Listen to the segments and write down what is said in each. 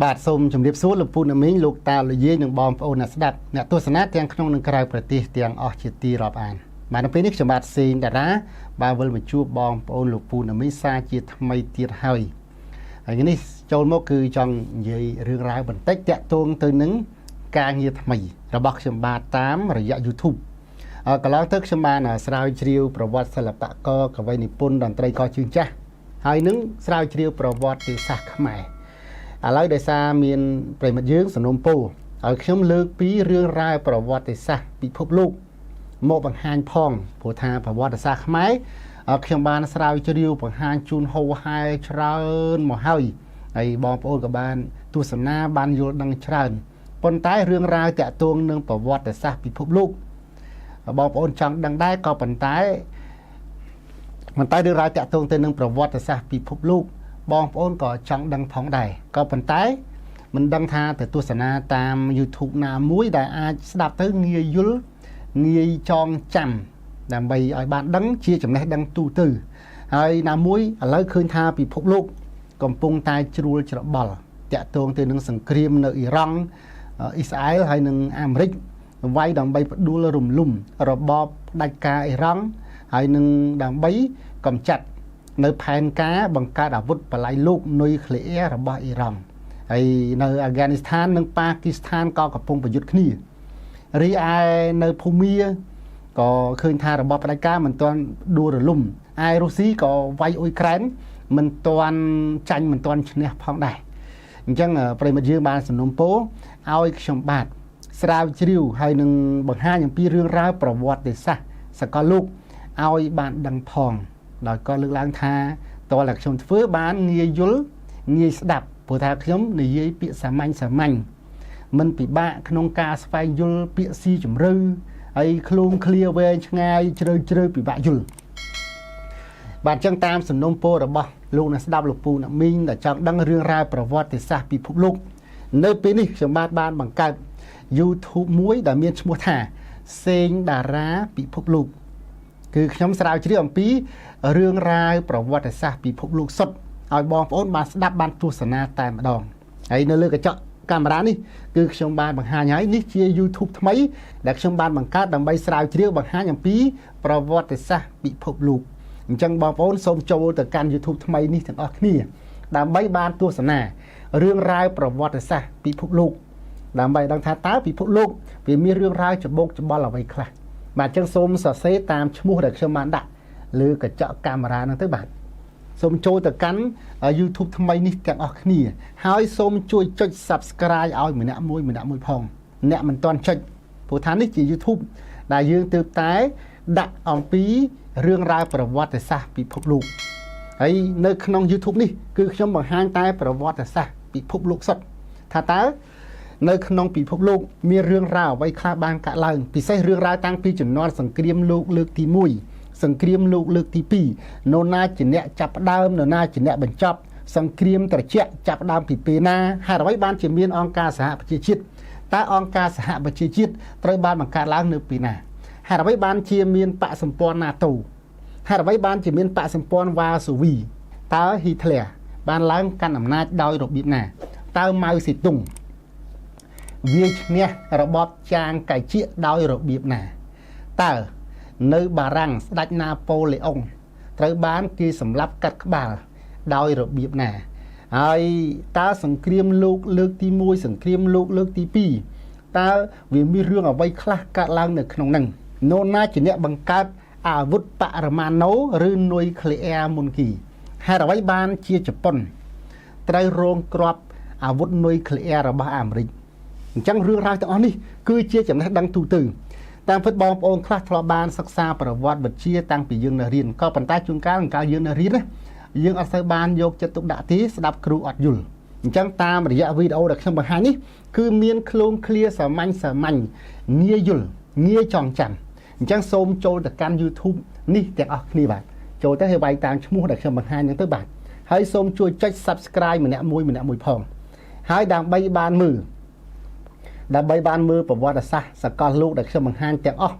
បាទសូមជម្រាបសួរលោកពូអ្នកមីងលោកតាលោកយាយនិងបងប្អូនអ្នកស្ដាប់អ្នកទស្សនាទាំងក្នុងនិងក្រៅប្រទេសទាំងអស់ជាទីរាប់អានបាទនៅពេលនេះខ្ញុំបាទសេងតារាបាទវិលមកជួបបងប្អូនលោកពូអ្នកមីងសាជាថ្មីទៀតហើយហើយនេះចូលមកគឺចង់និយាយរឿងរ៉ាវបន្តិចតាក់ទងទៅនឹងការងារថ្មីរបស់ខ្ញុំបាទតាមរយៈ YouTube កន្លងទៅខ្ញុំបានស្រាវជ្រាវប្រវត្តិសិល្បករកវីនិពន្ធតន្ត្រីករជើងចាស់ហើយនឹងស្រាវជ្រាវប្រវត្តិសាស្ត្រខ្មែរឥឡូវដោយសារមានប្រិមិត្តយើងសំណូមពរឲ្យខ្ញុំលើកពីរឿងរ៉ាវប្រវត្តិសាស្ត្រពិភពលោកមកបង្ហាញផងព្រោះថាប្រវត្តិសាស្ត្រខ្មែរខ្ញុំបានស្រាវជ្រាវបង្ហាញជូនហូរហែច្រើនមកហើយហើយបងប្អូនក៏បានទស្សនាបានយល់ដឹងច្រើនប៉ុន្តែរឿងរ៉ាវតាក់ទងនឹងប្រវត្តិសាស្ត្រពិភពលោកបងប្អូនចង់ដឹងដែរក៏ប៉ុន្តែប៉ុន្តែរឿងរ៉ាវតាក់ទងទៅនឹងប្រវត្តិសាស្ត្រពិភពលោកបងប្អូនក៏ចង់ដឹងផងដែរក៏ប៉ុន្តែមិនដឹងថាទៅទស្សនាតាម YouTube ណាមួយដែលអាចស្ដាប់ទៅងាយយល់ងាយចងចាំដើម្បីឲ្យបានដឹងជាចំណេះដឹងទូទៅហើយណាមួយឥឡូវឃើញថាពិភពលោកកំពុងតែជ្រួលច្របល់តាក់ទងទៅនឹងសង្គ្រាមនៅអ៊ីរ៉ង់អ៊ីស្រាអែលហើយនិងអាមេរិកវាយដើម្បីផ្ដួលរំលំរបបផ្ដាច់ការអ៊ីរ៉ង់ហើយនឹងដើម្បីកម្ចាត់នៅផែនការបង្កើតអាវុធបល័យលោកនុយក្លេអ៊ែររបស់អ៊ីរ៉ង់ហើយនៅអាហ្គានីស្ថាននិងប៉ាគីស្ថានក៏កំពុងប្រយុទ្ធគ្នារីឯនៅភូមាក៏ឃើញថារបបផ្ដាច់ការមិនទាន់ដួលរលំឯរុស្ស៊ីក៏វាយអ៊ុយក្រែនមិនទាន់ចាញ់មិនទាន់ឈ្នះផងដែរអញ្ចឹងប្រិមិត្តយើងបានសំណូមពរឲ្យខ្ញុំបាទស្រាវជ្រាវហើយនឹងបង្ហាញអំពីរឿងរ៉ាវប្រវត្តិសាស្ត្រសកលលោកឲ្យបានដឹងផងដោយក៏លើកឡើងថាតើតែខ្ញុំធ្វើបានងាយយល់ងាយស្ដាប់ព្រោះថាខ្ញុំនិយាយពាក្យសាមញ្ញសាមញ្ញមិនពិបាកក្នុងការស្វែងយល់ពាក្យស៊ីជម្រៅហើយឃ្លោងឃ្លាវែងឆ្ងាយជ្រៅជ្រៅពិបាកយល់បាទអញ្ចឹងតាមសំណុំពររបស់លោកអ្នកស្ដាប់លោកពូអ្នកមីងដែលចង់ដឹងរឿងរ៉ាវប្រវត្តិសាស្ត្រពិភពលោកនៅពេលនេះខ្ញុំបាទបានបង្កើត YouTube មួយដែលមានឈ្មោះថាសេងតារាពិភពលោកគឺខ្ញុំស្រាវជ្រាវអំពីរឿងរ៉ាវប្រវត្តិសាស្ត្រពិភពលោកសុទ្ធឲ្យបងប្អូនបានស្ដាប់បានទស្សនាតែម្ដងហើយនៅលើកញ្ចក់កាមេរ៉ានេះគឺខ្ញុំបានបង្ហាញហើយនេះជា YouTube ថ្មីដែលខ្ញុំបានបង្កើតដើម្បីស្រាវជ្រាវបង្ហាញអំពីប្រវត្តិសាស្ត្រពិភពលោកអញ្ចឹងបងប្អូនសូមចូលទៅកាន់ YouTube ថ្មីនេះទាំងអស់គ្នាដើម្បីបានទស្សនារឿងរ៉ាវប្រវត្តិសាស្ត្រពិភពលោកដើម្បីដឹងថាតើពិភពលោកវាមានរឿងរ៉ាវច្បោកច្បល់អ្វីខ្លះបាទអញ្ចឹងសូមសរសេរតាមឈ្មោះដែលខ្ញុំបានដាក់លើកញ្ចក់កាមេរ៉ាហ្នឹងទៅបាទសូមចូលទៅកាន់ YouTube ថ្មីនេះទាំងអស់គ្នាហើយសូមជួយចុច Subscribe ឲ្យម្នាក់មួយម្នាក់មួយផងអ្នកមិនទាន់ចុចព្រោះថានេះជា YouTube ដែលយើងទើបតែដាក់អំពីរឿងរ៉ាវប្រវត្តិសាស្ត្រពិភពលោកហើយនៅក្នុង YouTube នេះគឺខ្ញុំបង្ហាញតែប្រវត្តិសាស្ត្រពិភពលោកសុទ្ធថាតើនៅក្នុងពិភពលោកមានរឿងរ៉ាវអ្វីខ្លះបានកើតឡើងពិសេសរឿងរ៉ាវតាំងពីជំនាន់សង្គ្រាមលោកលើកទី1សង្គ្រាមលោកលើកទី2នរណាជាអ្នកចាប់ផ្ដើមនរណាជាអ្នកបញ្ចប់សង្គ្រាមត្រជាក់ចាប់ផ្ដើមពីពេលណាហេតុអ្វីបានជាមានអង្គការសហប្រជាជាតិតើអង្គការសហប្រជាជាតិត្រូវបានបង្កើតឡើងនៅពេលណាហេតុអ្វីបានជាមានបកសម្ព័ន្ធ NATO ហេតុអ្វីបានជាមានបកសម្ព័ន្ធវ៉ាសូវីតើហ៊ីត្លែបានឡើងកាន់អំណាចដោយរបៀបណាតើម៉ៅសេទុងវាឈ្នះរបបចាងកៃជៀកដោយរបៀបណាតើនៅបារាំងស្ដេចណាប៉ូឡេអុងត្រូវបានគេសម្លាប់កាត់ក្បាលដោយរបៀបណាហើយតើសង្គ្រាមលោកលើកទី1សង្គ្រាមលោកលើកទី2តើវាមានរឿងអ្វីខ្លះកើតឡើងនៅក្នុងហ្នឹងនរណាជាអ្នកបង្កើតអាវុធបរមាណូឬនុយក្លេអ៊ែរមុនគីហេតុអ្វីបានជាជប៉ុនត្រូវរងគ្រាប់អាវុធនុយក្លេអ៊ែររបស់អាមេរិកអញ្ចឹងរឿងរ៉ាវទាំងអស់នេះគឺជាចំណេះដឹងទូទៅតាមពិតបងប្អូនខ្លះធ្លាប់បានសិក្សាប្រវត្តិវិទ្យាតាំងពីយើងនៅរៀនក៏ប៉ុន្តែជួនកាលកាលយើងនៅរៀនណាយើងអត់សូវបានយកចិត្តទុកដាក់ទេស្ដាប់គ្រូអត់យល់អញ្ចឹងតាមរយៈវីដេអូដែលខ្ញុំបង្ហាញនេះគឺមានឃ្លោងឃ្លាសាមញ្ញសាមញ្ញងាយយល់ងាយចងចាំអញ្ចឹងសូមចូលទៅកាន់ YouTube នេះទាំងអស់គ្នាបាទចូលទៅឲ្យវាយតាមឈ្មោះដែលខ្ញុំបង្ហាញហ្នឹងទៅបាទហើយសូមជួយចុច Subscribe ម្នាក់មួយម្នាក់មួយផងហើយដើម្បីបានមើលដើម្បីបានមើលប្រវត្តិសាស្ត្រសកលលោកដែលខ្ញុំបង្ហាញទាំងអស់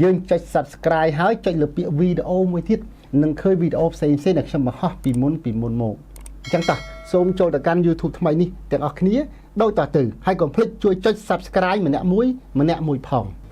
យើងចុច Subscribe ហើយចុចលើពាក្យវីដេអូមួយទៀតនឹងឃើញវីដេអូផ្សេងៗដែលខ្ញុំបង្ហោះពីមុនពីមុនមកអញ្ចឹងតោះ សូមចូលទៅកាន់ YouTube ថ្មីនេះទាំងអស់គ្នាដូចតទៅហើយកុំភ្លេចជួយចុច Subscribe ម្នាក់មួយម្នាក់មួយផង។